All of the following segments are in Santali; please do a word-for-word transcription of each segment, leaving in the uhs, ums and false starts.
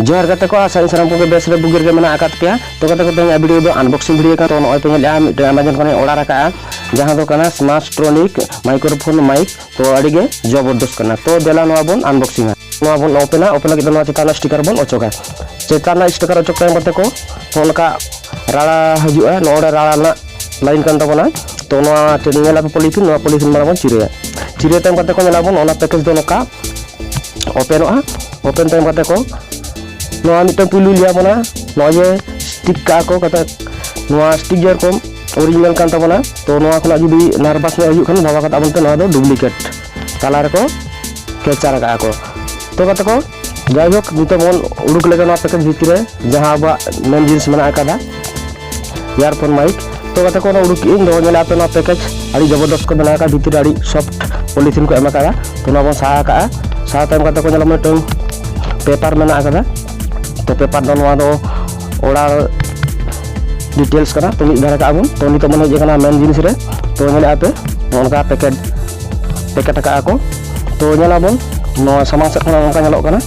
ᱡᱚᱦᱟᱨ ᱜᱟᱛᱮ ᱠᱚ, ᱟᱥᱟ ᱟᱹᱧ ᱥᱟᱱᱟᱢ ᱠᱚᱜᱮ ᱵᱮᱥ ᱨᱮ ᱵᱩᱜᱤ ᱨᱮᱜᱮ ᱢᱮᱱᱟᱜ ᱟᱠᱟᱫ ᱯᱮᱭᱟ᱾ ᱛᱚ ᱜᱟᱛᱮ ᱠᱚ, ᱛᱮᱦᱮᱧᱟᱜ video ᱫᱚ unboxing video ᱠᱟᱱᱟ᱾ ᱛᱚ ᱱᱚᱜᱼᱚᱭ ᱯᱮ ᱧᱮᱞᱮᱜᱼᱟ, ᱢᱤᱫᱴᱮᱱ Amazon ᱠᱷᱚᱱᱤᱧ order ᱟᱠᱟᱫᱼᱟ, ᱡᱟᱦᱟᱸ ᱫᱚ ᱠᱟᱱᱟ Smashtronic microphone mic᱾ ᱛᱚ ᱟᱹᱰᱤ ᱜᱮ ᱡᱚᱵᱚᱨᱫᱚᱥ ᱠᱟᱱᱟ᱾ ᱛᱚ ᱫᱮᱞᱟ ᱱᱚᱣᱟ ᱵᱚᱱ unboxingᱟ᱾ ᱱᱚᱣᱟ ᱵᱚᱱ openᱟ, open ᱞᱟᱹᱜᱤᱫ ᱫᱚ ᱱᱚᱣᱟ ᱪᱮᱛᱟᱱ ᱨᱮᱱᱟᱜ sticker ᱵᱚᱱ ᱚᱪᱚᱜᱟ᱾ ᱪᱮᱛᱟᱱ ᱨᱮᱱᱟᱜ sticker ᱚᱪᱚᱜ ᱛᱟᱭᱚᱢ ᱠᱟᱛᱮ ᱠᱚ ᱱᱚᱜᱼᱚ ᱱᱚᱝᱠᱟ ᱨᱟᱲᱟ ᱦᱤᱡᱩᱜᱼᱟ, ᱱᱚᱜᱼᱚ ᱱᱚᱰᱮ ᱨᱟᱲᱟ ᱨᱮᱱᱟᱜ line ᱠᱟᱱ ᱛᱟᱵᱚᱱᱟ᱾ ᱛᱚ ᱱᱚᱣᱟ ᱪᱮᱫ ᱧᱮᱞ ᱟᱯᱮ polythene, ᱱᱚᱣᱟ polythene ᱢᱟᱲᱟᱝ ᱵᱚᱱ ᱪᱤᱨᱟᱹᱭᱟ᱾ ᱪᱤᱨᱟᱹ ᱛᱟᱭᱚᱢ ᱠᱟᱛᱮ ᱠᱚ ᱧᱮᱞᱟᱵᱚᱱ ᱚᱱᱟ package ᱫᱚ ᱱᱚᱝᱠᱟ openᱚᱜᱼᱟ᱾ Open ᱛᱟᱭᱚᱢ ᱠᱟᱛᱮ ᱠᱚ ᱱᱚᱣᱟ ᱢᱤᱫᱴᱟᱝ ᱯᱩᱭᱞᱩ ᱞᱟᱹᱭᱟ ᱵᱚᱱᱟ, ᱱᱚᱜᱼᱚᱭ ᱡᱮ stick ᱠᱟᱜᱼᱟ ᱠᱚ ᱠᱟᱛᱮ, ᱱᱚᱣᱟ stick ᱡᱮᱨᱚᱠᱚᱢ original ᱠᱟᱱ ᱛᱟᱵᱚᱱᱟ᱾ ᱛᱚ ᱱᱚᱣᱟ ᱠᱷᱚᱱᱟᱜ ᱡᱩᱫᱤ nervous ᱧᱚᱜ ᱦᱩᱭᱩᱜ ᱠᱷᱟᱱ ᱵᱟᱵᱟ ᱠᱟᱛᱮ ᱵᱚᱱ ᱛᱮ ᱱᱚᱣᱟ ᱫᱚ duplicate ᱛᱟᱞᱟ ᱨᱮᱠᱚ capture ᱟᱠᱟᱫᱼᱟ ᱠᱚ᱾ ᱛᱚ ᱜᱟᱛᱮ ᱠᱚ, ᱡᱟᱭᱦᱳᱠ, ᱱᱤᱛᱚᱜ ᱵᱚᱱ ᱩᱰᱩᱠ ᱞᱮᱜᱮ ᱱᱚᱣᱟ package ᱵᱷᱤᱛᱨᱤ ᱨᱮ ᱡᱟᱦᱟᱸ ᱟᱵᱚᱣᱟᱜ main ᱡᱤᱱᱤᱥ ᱢᱮᱱᱟᱜ ᱟᱠᱟᱫᱟ, earphone mic᱾ ᱛᱚ ᱜᱟᱛᱮ ᱠᱚ, ᱚᱱᱟ ᱩᱰᱩᱠ ᱠᱮᱫᱟᱹᱧ᱾ ᱫᱚ ᱧᱮᱞ ᱟᱯᱮ, ᱱᱚᱣᱟ package ᱟᱹᱰᱤ ᱡᱚᱵᱚᱨᱫᱚᱥᱛ ᱠᱚ ᱵᱮᱱᱟᱣ ᱟᱠᱟᱫᱟ, ᱵᱷᱤᱛᱤᱨ ᱨᱮ ᱟᱹᱰᱤ soft polythene ᱠᱚ ᱮᱢ ᱟᱠᱟᱫᱟ᱾ ᱛᱚ ᱱᱚᱣᱟ ᱵᱚᱱ ᱥᱟᱦᱟ ᱟᱠᱟᱫᱼᱟ᱾ ᱥᱟᱦᱟ ᱛᱟᱭᱚᱢ ᱠᱟᱛᱮ ᱠᱚ ᱧᱮᱞᱟ ᱢᱤᱫᱴᱟᱝ paper ᱢᱮᱱᱟᱜ ᱟᱠᱟᱫᱟ᱾ ᱛᱚ paper ᱫᱚ ᱱᱚᱣᱟ ᱫᱚ order details ᱠᱟᱱᱟ᱾ ᱛᱚ ᱢᱤᱫ ᱫᱷᱟᱨᱮ ᱠᱟᱜᱼᱟ ᱵᱚᱱ᱾ ᱛᱚ ᱱᱤᱛᱚᱜ ᱵᱚᱱ ᱦᱮᱡ ᱟᱠᱟᱱᱟ main ᱡᱤᱱᱤᱥ ᱨᱮ᱾ ᱛᱚ ᱧᱮᱞᱮᱫᱼᱟ ᱯᱮ, ᱱᱚᱜᱼᱚ ᱱᱚᱝᱠᱟ packet, packet ᱟᱠᱟᱫᱼᱟ ᱠᱚ᱾ ᱛᱚ ᱧᱮᱞᱟᱵᱚᱱ, ᱱᱚᱣᱟ ᱥᱟᱢᱟᱝ ᱥᱮᱫ ᱠᱷᱚᱱᱟᱜ ᱱᱚᱝᱠᱟ ᱧᱮᱞᱚᱜ ᱠᱟᱱᱟ,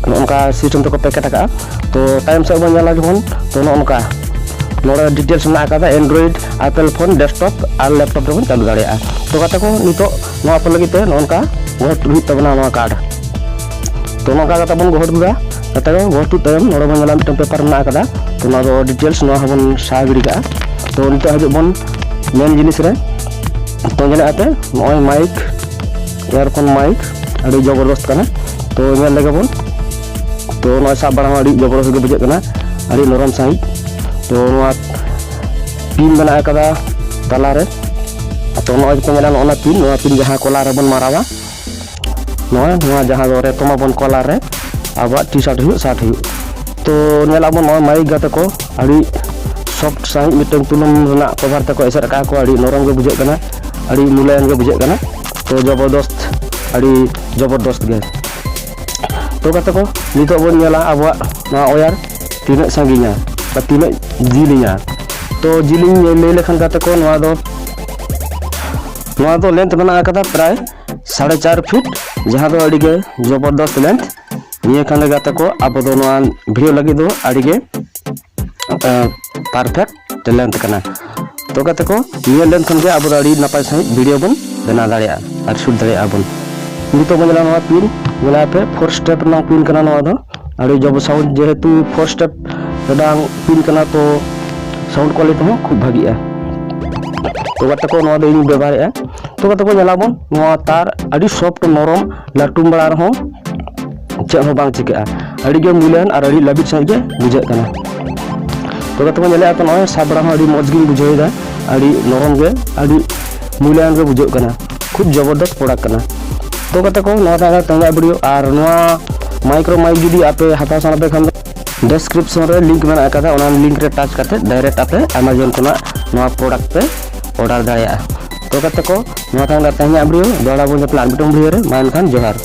ᱱᱚᱜᱼᱚ ᱱᱚᱝᱠᱟ system ᱛᱮᱠᱚ packet ᱟᱠᱟᱫᱼᱟ᱾ ᱛᱚ ᱛᱟᱭᱚᱢ ᱥᱮᱫ ᱵᱚᱱ ᱧᱮᱞᱟ ᱡᱚᱠᱷᱚᱱ, ᱛᱚ ᱱᱚᱜᱼᱚ ᱱᱚᱝᱠᱟ ᱱᱚᱰᱮ details ᱢᱮᱱᱟᱜ ᱟᱠᱟᱫᱟ, Android, Apple phone, desktop ᱟᱨ laptop ᱨᱮᱵᱚᱱ ᱪᱟᱹᱞᱩ ᱫᱟᱲᱮᱭᱟᱜᱼᱟ᱾ ᱛᱚ ᱜᱟᱛᱮ ᱠᱚ, ᱱᱤᱛᱚᱜ ᱱᱚᱣᱟ ᱯᱮ ᱞᱟᱹᱜᱤᱫ ᱛᱮ ᱱᱚᱜᱼᱚ ᱱᱚᱝᱠᱟ ᱜᱚᱦᱚᱲ ᱦᱩᱭᱩᱜ ᱛᱟᱵᱚᱱᱟ ᱱᱚᱣᱟ card᱾ ᱛᱚ ᱱᱚᱝᱠᱟ ᱠᱟᱛᱮ ᱵᱚᱱ ᱜᱚᱦᱚᱲ ᱠᱮᱫᱟ᱾ ᱠᱟᱛᱮ ᱜᱚᱦᱚᱲ ᱛᱩᱫ ᱛᱟᱭᱚᱢ ᱱᱚᱰᱮ ᱵᱚᱱ ᱧᱮᱞᱟ ᱢᱤᱫᱴᱟᱝ paper ᱢᱮᱱᱟᱜ ᱟᱠᱟᱫᱟ᱾ ᱛᱚ ᱱᱚᱣᱟ ᱫᱚ details, ᱱᱚᱣᱟ ᱦᱚᱸᱵᱚᱱ ᱥᱟᱦᱟ ᱜᱤᱰᱤ ᱠᱟᱜᱼᱟ᱾ ᱛᱚ ᱱᱤᱛᱚᱜ ᱦᱤᱡᱩᱜ ᱵᱚᱱ main ᱡᱤᱱᱤᱥ ᱨᱮ᱾ ᱛᱚ ᱧᱮᱞᱮᱫᱼᱟ ᱯᱮ, ᱱᱚᱜᱼᱚᱭ mic, earphone mic, ᱟᱹᱰᱤ ᱡᱚᱵᱚᱨᱫᱚᱥᱛ ᱠᱟᱱᱟ᱾ ᱛᱚ ᱧᱮᱞ ᱞᱮᱜᱮ ᱵᱚᱱ᱾ ᱛᱚ ᱱᱚᱣᱟ ᱥᱟᱵ ᱵᱟᱲᱟ ᱦᱚᱸ ᱟᱹᱰᱤ ᱡᱚᱵᱚᱨᱫᱚᱥᱛ ᱜᱮ ᱵᱩᱡᱷᱟᱹᱜ ᱠᱟᱱᱟ, ᱟᱹᱰᱤ ᱱᱚᱨᱚᱢ ᱥᱟᱺᱦᱤᱡ᱾ ᱛᱚ ᱱᱚᱣᱟ pin ᱢᱮᱱᱟᱜ ᱟᱠᱟᱫᱟ ᱛᱟᱞᱟᱨᱮ᱾ ᱛᱚ ᱱᱚᱜᱼᱚᱭ ᱯᱮ ᱧᱮᱞᱟ, ᱱᱚᱜᱼᱚ ᱱᱟ pin, ᱱᱚᱣᱟ pin ᱡᱟᱦᱟᱸ collar ᱨᱮᱵᱚᱱ ᱢᱟᱨᱟᱣᱟ, ᱱᱚᱣᱟ, ᱱᱚᱣᱟ ᱡᱟᱦᱟᱸ ᱫᱚ ᱨᱮᱛᱚᱢ ᱟᱵᱚᱱ collar ᱨᱮ, ᱟᱵᱚᱣᱟᱜ T-shirt ᱦᱩᱭᱩᱜ, shirt ᱦᱩᱭᱩᱜ᱾ ᱛᱚ ᱧᱮᱞ ᱟᱵᱚᱱ ᱱᱚᱜᱼᱚᱭ mic ᱜᱟᱛᱮ ᱠᱚ, ᱟᱹᱰᱤ soft ᱥᱟᱺᱦᱤᱡ ᱢᱤᱫᱴᱟᱝ ᱛᱩᱞᱟᱹᱢ ᱨᱮᱱᱟᱜ cover ᱛᱮᱠᱚ ᱮᱥᱮᱫ ᱟᱠᱟᱫ ᱠᱚ, ᱟᱹᱰᱤ ᱱᱚᱨᱚᱢ ᱜᱮ ᱵᱩᱡᱷᱟᱹᱜ ᱠᱟᱱᱟ, ᱟᱹᱰᱤ ᱢᱩᱞᱟᱭᱚᱢ ᱜᱮ ᱵᱩᱡᱷᱟᱹᱜ ᱠᱟᱱᱟ᱾ ᱛᱚ ᱡᱚᱵᱚᱨᱫᱚᱥᱛ, ᱟᱹᱰᱤ ᱡᱚᱵᱚᱨᱫᱚᱥᱛ ᱜᱮ᱾ ᱛᱚ ᱜᱟᱛᱮ ᱠᱚ, ᱱᱤᱛᱚᱜ ᱵᱚᱱ ᱧᱮᱞᱟ ᱟᱵᱚᱣᱟᱜ ᱱᱚᱣᱟ wire ᱛᱤᱱᱟᱹᱜ ᱥᱟᱺᱜᱤᱧᱟ ᱵᱟ ᱛᱤᱱᱟᱹᱜ ᱡᱤᱞᱤᱧᱟ᱾ ᱛᱚ ᱡᱤᱞᱤᱧ ᱞᱟᱹᱭ ᱞᱮᱠᱷᱟᱱ ᱜᱟᱛᱮ ᱠᱚ, ᱱᱚᱣᱟ ᱫᱚ, ᱱᱚᱣᱟ ᱫᱚ length ᱢᱮᱱᱟᱜ ᱟᱠᱟᱫᱟ ᱯᱨᱟᱭ ᱥᱟᱲᱮ ᱪᱟᱨ feet, ᱡᱟᱦᱟᱸ ᱫᱚ ᱟᱹᱰᱤ ᱜᱮ ᱡᱚᱵᱚᱨᱫᱚᱥᱛ length᱾ ᱱᱤᱭᱟᱹ ᱠᱷᱟᱱ ᱜᱮ ᱜᱟᱛᱮ ᱠᱚ, ᱟᱵᱚ ᱫᱚ ᱱᱚᱣᱟ ᱵᱷᱤᱰᱤᱭᱳ ᱞᱟᱹᱜᱤᱫ ᱫᱚ ᱟᱹᱰᱤ ᱜᱮ ᱯᱟᱨᱯᱷᱮᱠᱴ ᱴᱮᱞᱮᱱᱴ ᱠᱟᱱᱟ᱾ ᱛᱚ ᱜᱟᱛᱮ ᱠᱚ, ᱱᱤᱭᱟᱹ ᱞᱮᱱᱠᱷᱟᱱ ᱜᱮ ᱟᱵᱚ ᱫᱚ ᱟᱹᱰᱤ ᱱᱟᱯᱟᱭ ᱥᱟᱺᱦᱤᱡ ᱵᱷᱤᱰᱤᱭᱳ ᱵᱚᱱ ᱵᱮᱱᱟᱣ ᱫᱟᱲᱮᱭᱟᱜᱼᱟ ᱟᱨ ᱥᱩᱴ ᱫᱟᱲᱮᱭᱟᱜᱼᱟ ᱵᱚᱱ᱾ ᱱᱤᱛᱚᱜ ᱵᱚᱱ ᱧᱮᱞᱟ ᱱᱚᱣᱟ ᱯᱤᱱ, ᱧᱮᱞᱟ ᱯᱮ ᱯᱷᱳᱨ ᱥᱴᱮᱯ ᱨᱮᱱᱟᱜ ᱯᱤᱱ ᱠᱟᱱᱟ ᱱᱚᱣᱟ ᱫᱚ᱾ ᱟᱹᱰᱤ ᱡᱚᱵ ᱥᱟᱣᱩᱱᱰ, ᱡᱮᱦᱮᱛᱩ ᱯᱷᱳᱨ ᱥᱴᱮᱯ ᱨᱮᱱᱟᱜ ᱯᱤᱱ ᱠᱟᱱᱟ, ᱛᱚ ᱥᱟᱣᱩᱱᱰ ᱠᱳᱣᱟᱞᱤᱴᱤ ᱦᱚᱸ ᱠᱷᱩᱵ ᱵᱷᱟᱹᱜᱤᱜᱼᱟ᱾ ᱛᱚ ᱜᱟᱛᱮ ᱠᱚ, ᱱᱚᱣᱟ ᱫᱚ ᱤᱧ ᱵᱮᱵᱚᱦᱟᱨᱮᱫᱼᱟ᱾ ᱛᱚ ᱜᱟᱛᱮ ᱠᱚ, ᱧᱮᱞᱟᱵᱚᱱ ᱱᱚᱣᱟ ᱛᱟᱨ ᱟᱹᱰᱤ ᱥᱚᱯᱷᱴ, ᱱᱚᱨᱚᱢ, ᱞᱟᱹᱴᱩᱢ ᱵᱟᱲᱟ ᱨᱮᱦᱚᱸ ᱪᱮᱫ ᱦᱚᱸ ᱵᱟᱝ ᱪᱤᱠᱟᱹᱜᱼᱟ᱾ ᱟᱹᱰᱤ ᱜᱮ ᱢᱩᱞᱟᱭᱚᱢ ᱟᱨ ᱟᱹᱰᱤ ᱞᱟᱹᱵᱤᱫ ᱥᱟᱺᱦᱤᱡ ᱜᱮ ᱵᱩᱡᱷᱟᱹᱜ ᱠᱟᱱᱟ᱾ ᱛᱚ ᱜᱟᱛᱮ ᱠᱚ, ᱧᱮᱞᱮᱫᱼᱟ ᱯᱮ, ᱱᱚᱜᱼᱚᱭ ᱥᱟᱵ ᱵᱟᱲᱟ ᱦᱚᱸ ᱟᱹᱰᱤ ᱢᱚᱡᱽ ᱜᱤᱧ ᱵᱩᱡᱷᱟᱹᱣᱮᱫᱟ, ᱟᱹᱰᱤ ᱱᱚᱨᱚᱢ ᱜᱮ, ᱟᱹᱰᱤ ᱢᱩᱞᱟᱭᱚᱢ ᱜᱮ ᱵᱩᱡᱷᱟᱹᱜ ᱠᱟᱱᱟ᱾ ᱠᱷᱩᱵ ᱡᱚᱵᱚᱨᱫᱚᱥ ᱯᱨᱚᱰᱟᱠᱴ ᱠᱟᱱᱟ᱾ ᱛᱚ ᱜᱟᱛᱮ ᱠᱚ, ᱱᱚᱣᱟ ᱛᱟᱦᱮᱸ ᱠᱟᱱᱟ ᱛᱮᱦᱮᱧᱟᱜ ᱵᱷᱤᱰᱤᱭᱳ᱾ ᱟᱨ ᱱᱚᱣᱟ ᱢᱟᱭᱤᱠᱨᱳ ᱢᱟᱭᱤᱠ ᱡᱩᱫᱤ ᱟᱯᱮ ᱦᱟᱛᱟᱣ ᱥᱟᱱᱟ ᱯᱮ ᱠᱷᱟᱱ ᱫᱚ, ᱰᱮᱥᱠᱨᱤᱯᱥᱚᱱ ᱨᱮ ᱞᱤᱝᱠ ᱢᱮᱱᱟᱜ ᱟᱠᱟᱫᱟ, ᱚᱱᱟ ᱞᱤᱝᱠ ᱨᱮ ᱴᱟᱪ ᱠᱟᱛᱮ ᱰᱟᱭᱨᱮᱠᱴ ᱟᱯᱮ ᱟᱢᱟᱡᱚᱱ ᱠᱷᱚᱱᱟᱜ ᱱᱚᱣᱟ ᱯᱨᱚᱰᱟᱠᱴ ᱯᱮ ᱚᱰᱟᱨ ᱫᱟᱲᱮᱭᱟᱜᱼᱟ᱾ ᱛᱚ ᱜᱟᱛᱮ ᱠᱚ, ᱱᱚᱣᱟ ᱛᱟᱦᱮᱸ ᱠᱟᱱᱟ ᱛᱮᱦᱮᱧᱟᱜ ᱵᱷᱤᱰᱤᱭᱳ᱾ ᱫᱚᱦᱲᱟ ᱵᱚᱱ ᱧᱟᱯᱟᱢᱟ ᱟᱨ ᱢᱤᱫᱴᱟᱝ ᱵᱷᱤᱰᱤᱭᱳ ᱨᱮ᱾ ᱢᱟ ᱮᱱᱠᱷᱟᱱ ᱡᱚᱦᱟᱨ᱾